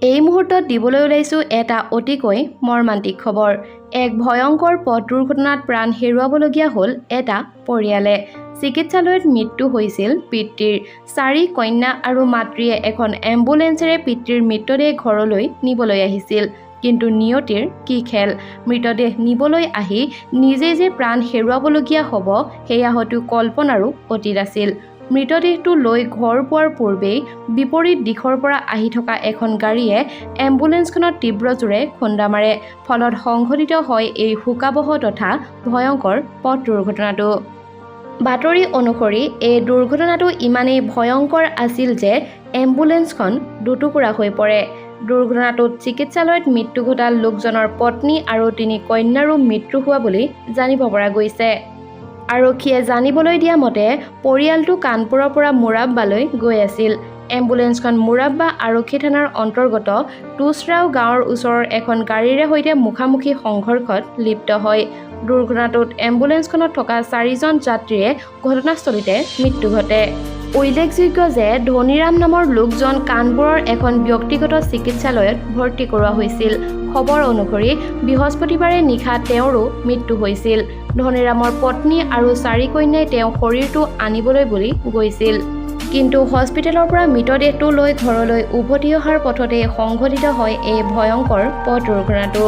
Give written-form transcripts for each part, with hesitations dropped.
এই মুহূৰ্তত দিবলৈ ওলাইছোঁ এটা অতিকৈ মৰ্মান্তিক খবৰ। এক ভয়ংকৰ পথ দুৰ্ঘটনাত প্ৰাণ হেৰুৱাবলগীয়া হ'ল এটা পৰিয়ালে। চিকিৎসালয়ত মৃত্যু হৈছিল পিতৃৰ। চাৰি কন্যা আৰু মাতৃয়ে এখন এম্বুলেন্সেৰে পিতৃৰ মৃতদেহ ঘৰলৈ নিবলৈ আহিছিল। কিন্তু নিয়তিৰ কি খেল, মৃতদেহ নিবলৈ আহি নিজেই যে প্ৰাণ হেৰুৱাবলগীয়া হ'ব সেয়া হয়তো কল্পনাৰো অতীত আছিল। মৃতদেহটো লৈ ঘৰ পোৱাৰ পূৰ্বেই বিপৰীত দিশৰ পৰা আহি থকা এখন গাড়ীয়ে এম্বুলেন্সখনত তীব্ৰ জোৰে খুন্দা মাৰে। ফলত সংঘটিত হয় এই শোকাৱহ তথা ভয়ংকৰ পথ দুৰ্ঘটনাটো। বাতৰি অনুসৰি এই দুৰ্ঘটনাটো ইমানেই ভয়ংকৰ আছিল যে এম্বুলেন্সখন দুটুকুৰা হৈ পৰে। দুৰ্ঘটনাটোত চিকিৎসালয়ত মৃত্যু ঘটা লোকজনৰ পত্নী আৰু তিনি কন্যাৰো মৃত্যু হোৱা বুলি জানিব পৰা গৈছে। আৰক্ষীয়ে জানিবলৈ দিয়া মতে পৰিয়ালটো কানপুৰৰ পৰা মুৰাব্বালৈ গৈ আছিল। এম্বুলেন্সখন মুৰাব্বা আৰক্ষী থানাৰ অন্তৰ্গত তুছৰাও গাঁৱৰ ওচৰৰ এখন গাড়ীৰে সৈতে মুখামুখি সংঘৰ্ষত লিপ্ত হয়। দুৰ্ঘটনাটোত এম্বুলেন্সখনত থকা চাৰিজন যাত্ৰীয়ে ঘটনাস্থলীতে মৃত্যু ঘটে। উল্লেখযোগ্য যে ধনীৰাম নামৰ লোকজন কানপুৰৰ এখন ব্যক্তিগত চিকিৎসালয়ত ভৰ্তি কৰোৱা হৈছিল। খবৰ অনুসৰি বৃহস্পতিবাৰে নিশা তেওঁৰো মৃত্যু হৈছিল। ধনীৰামৰ পত্নী আৰু চাৰি কন্যাই তেওঁৰ শৰীৰটো আনিবলৈ বুলি গৈছিল। কিন্তু হস্পিটেলৰ পৰা মৃতদেহটো লৈ ঘৰলৈ উভতি অহাৰ পথতেই সংঘটিত হয় এই ভয়ংকৰ পথ দুৰ্ঘটনাটো।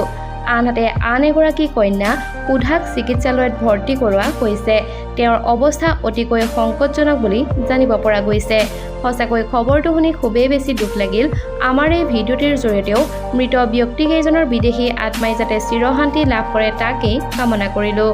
আনহাতে আন এগৰাকী কন্যা সুধাক চিকিৎসালয়ত ভৰ্তি কৰোৱা হৈছে। তেওঁৰ অৱস্থা অতিকৈ সংকটজনক বুলি জানিব পৰা গৈছে। সঁচাকৈ খবৰটো শুনি খুবেই বেছি দুখ লাগিল। আমাৰ এই ভিডিঅ'টিৰ জৰিয়তেও মৃত ব্যক্তিকেইজনৰ বিদেহী আত্মাই যাতে চিৰশান্তি লাভ কৰে তাকেই কামনা কৰিলোঁ।